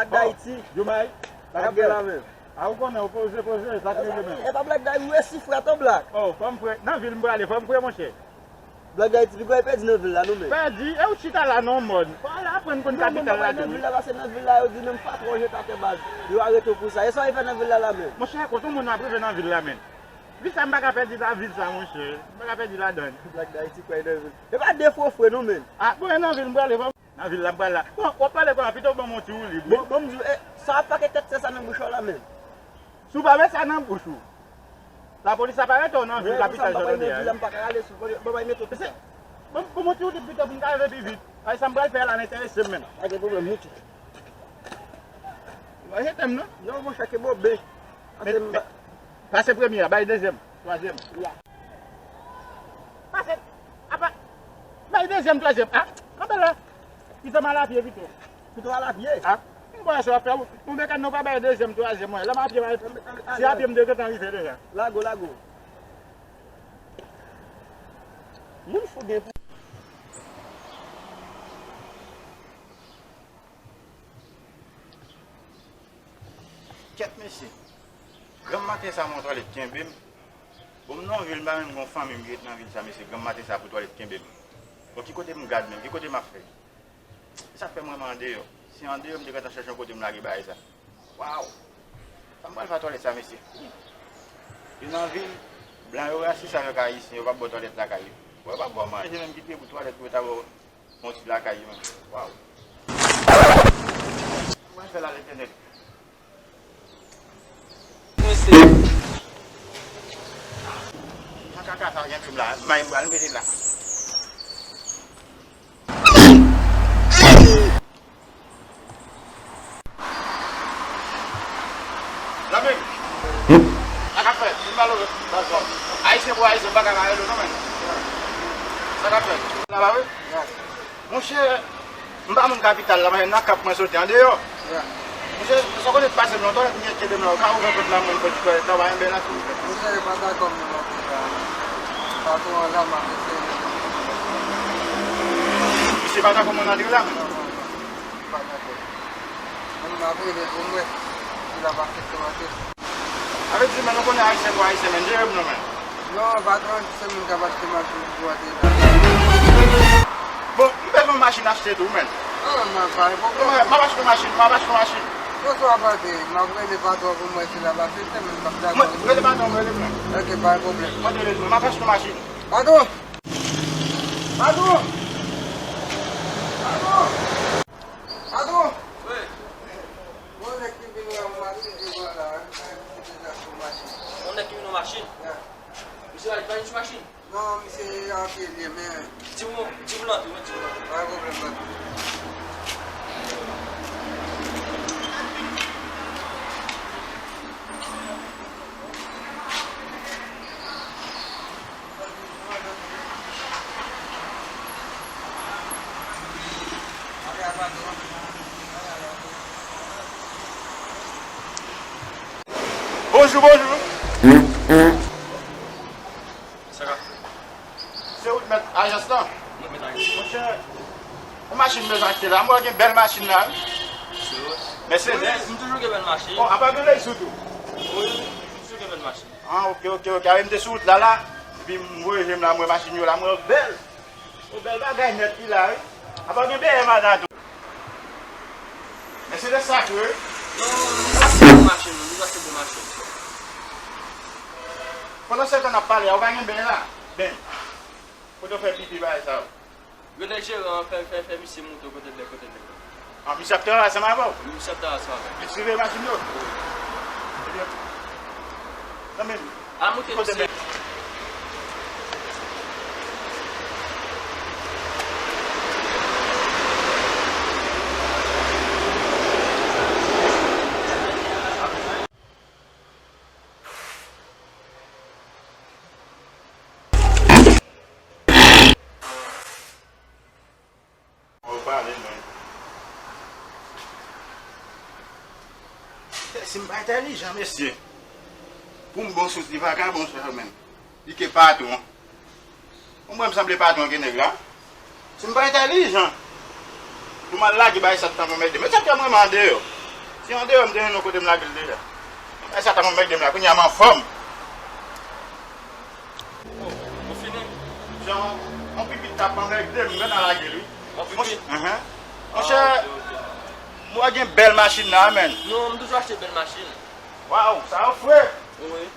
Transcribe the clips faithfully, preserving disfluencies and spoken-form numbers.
Dayiti. Jomay. Black Dayiti la menm. A, ou konnen, ou poze, poze, sa k rive menm. E pa Black Dayiti, ou resi frè, ton Black. Oh, fò m fre, nan vil m prale, fò m fre, monchè. Black Dayiti, piga w pèdi nan vil la, non, men. Pèdi, e ou chita la, non, mòn. Fò w al aprann konn kapital la tou, wi. Nan vil la, paske nan vil la, yo di menm patwon jete atè baz. Yo arete w pou sa. E sa w fè nan vil la, la menm. Monchè, kote yon moun ap rive nan vil la, menm. Vi sa, m pa ka pèdi la, vil sa, monchè. M pa ka pèdi ladan. Black Dayiti, kwè nan vil. E pa de fo fre, non, men. A, bon, e nan vil m prale, fò m Nan vil la m pral la. Bon, w ap pale kòman? Pito w ban m yon ti woulib, wi. Bon, bon, m di w, e, sa ap pake tèt sè sa nan bouch ou la menm. Si w pa met sa nan bouch ou, lapolis ap arete w nan vil kapital sa w tande a, wi. Ban m yon ti woulib la, m pa ka rale sou, ban m, ban m mete w pita. Ban m, ban m yon ti woulib pito pou m ka rive pi vit. Paske sa m pral fè a la n enterese m menm. Pa gen pwoblèm, mouche. Ou pa jete m, non? Non, monchè, ke bobe. Pase m ba- Pase premye a, bay dezyèm, twazyèm. Ya. Pase, apa, bay dezyèm, twazyèm. A, kanpe la. Pito m al apye pito. Pito w al apye? A, m kwè sa w ap fè, ou, ou mekàn nou pa bay dezyèm, twazyèm, mwen. Lè m apye, mwen, se apye m te gentan rive deja. Lago, lago. Moun fou gen pou. Kèt mesye. Granm maten sa, mwen twalèt kenbe m. Bon, m nan yon vil, m pa menm gen yon fanmi m ki ret nan vil sa, mesye. Granm maten sa pou twalèt kenbe m. Bon, ki kote m gad menm? Ki kote m ap fè? E sa k fè m renmen andeyò. Si andeyò, m te gentan chèche yon kote m lage bagay sa. Waw! Sa m pral fè a twalèt sa, mesye? Yo nan vil, blan yo rasis avèk ayisyen, yo p ap ba w twalèt lakay yo. Bon, yo p ap ba w manje menm, kite pou twalèt pou yo ta ba w yon ti lakay yo menm. Waw! Sa m pral fè la, Letènèl? Mesye. Jan kaka sa gen sou m la, may m pral mete la. Zanmi m, sa k ap fèt? Vin pale w. Ayisyen pou ayisyen, m pa ka mare l non, men. Sa k ap fèt? La pa vre? Monchè, m pa moun kapital la, men nan Kap mwen soti andeyò. Monchè, sa w konnen pase m lontan, lè m gen kenbe m la, ou ka ouvè pòt la, mwen fè ti twalèt la, pa gen bèl la, silvouplè. Monchè, e pa dakò m nan antre la. Patwon an la, m ap eseye mete m. Misye pa dakò mwen antre la? Non, non, non. Pa dakò. Mwen m ap rele pou m wè si l ap aksepte m antre. Sa vle di, men nou konnen ayisyen pou ayisyen, men, jere m non, men. Non, patwon, se moun k ap achte machin pou antre la. Bon, m bezwen yon machin achte tou, men. Non, non, pa gen pwoblèm. M ap achte yon machin, m ap achte yon machin. Bon, sa w ap antre, m ap rele patwon pou m wè si l ap aksepte, men m p ap dakò. Mwen, rele patwon, rele m, men. Ok, pa gen pwoblèm. Mwen te rele, m ap achte yon machin. Patwon! Patwon! Patwon! Patwon! Wi. Gon nèg ki vin wè yon machin devan la, yon nèg ki deja sou machin. Yon nèg ki vin wè machin? Ya. Misye pa vin sou machin? Non, misye a pye l ye, men. Di pou, di pou l antre, wi, di pou l antre. Pa gen pwoblèm, m antre. Bonjou, bonjou. Sa k ap fèt? Se ou k mèt ajans lan? Mwen k mèt ajans lan. Monchè, yon machin m bezwen achte la. M wè gen bèl machin la, wi. Mercedes. Mercedes. Wi, m toujou gen bèl machin. Oh, apa gen Lexus tou? Wi, m toujou gen bèl machin. Ah, ok, ok, ok. Awe, m te sou wout la, la. Epi m voye je m la, m wè machin yo la, m wè yo bèl. Yo bèl bagay nèt ki la, wi. Apa gen B M A la tou. Mercedes sa tou, wi. Non, non, non, sa se bon machin, non, sa se bon machin. Pandan se tan n ap pale a, ou pa gen ben la? Ben. Kote w fè pipi bagay sa yo? Rele jeran an, fè, fè, fè misye montre w kote l ye, kote l ye. Ah, misye ap travay ansanm avè w? Wi, misye ap travay ansanm avè m. Li siveye machin yo? Wi. Ebyen, zanmi m, al montre misye. Ou pale, mwen. Si m pa entèlijan, mesye, pou m bon sous, li pa ka bon, frè, menm. Li ke patwon. Ou wè m sanble patwon ke nèg la? Si m pa entèlijan, pou m al lage bay sa t ap anmède m. E sa k fè m renmen andeyò. Si andeyò m te jwenn yon kote m lage l deja. Ay sa ta mwen mègde m la, kounye a m anfòm. Oh, ou fini? Jan, yon pipit t ap anmègde m, m gentan lage l, wi. Yon pipit? Monchè, m wè gen bèl machin la, menn. Non, m toujou achte bèl machin. Waw, sa yo fre. Wi.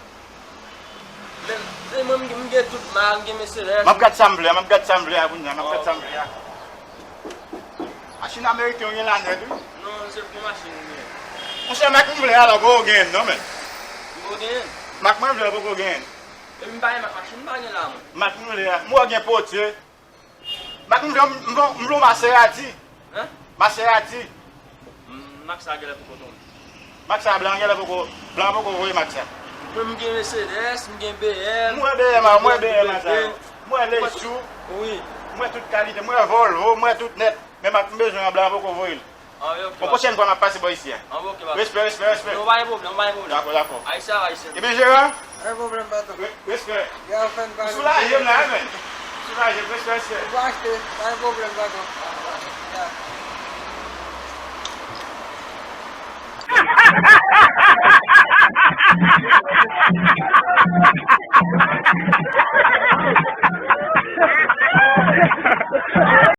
Men, men mwen, m gen, m gen tout mak, m gen Mercedes. M ap gad sa m vle a, m ap gad sa m vle a kounye a, m ap gad sa m vle a. Machin ameriken w gen la nèt, wi. Non, se bon machin m gen. Monchè, mak m vle a la, poko genyen l non, menn. Ou poko genyen l? Mak mwen vle a, poko genyen l. Epi m pa gen mak machin, m pa gen la, mwen. Mak m vle a, m wè w gen Porsche. Mak m vle, m vle, m vle yon Maserati. Hein? Maserati. Mm, mak sa genlè poko tonbe. Mak sa blan genlè poko, blan poko voye mak sa. Mwen m gen Mercedes, m gen B M. M wè B M a, m wè B M a sa yo. M wè Lexus. Wi. M wè tout kalite, m wè Volvo, m wè tout nèt. Men mak m bezwen an blan poko voye l. Bon, pwochèn fwa m ap pase bò isi a. Respè, respè, respè. Non, pa gen pwoblèm, pa gen pwoblèm. Dakò, dakò. Ayisyen ap Ayisyen. Ebyen, Jeran? Pa gen pwoblèm, patwon. Respè. Ou soulaje m la, wi, menn. Ou soulaje m, respè, respè. Ou pa achte, pa gen pwoblèm, patwon.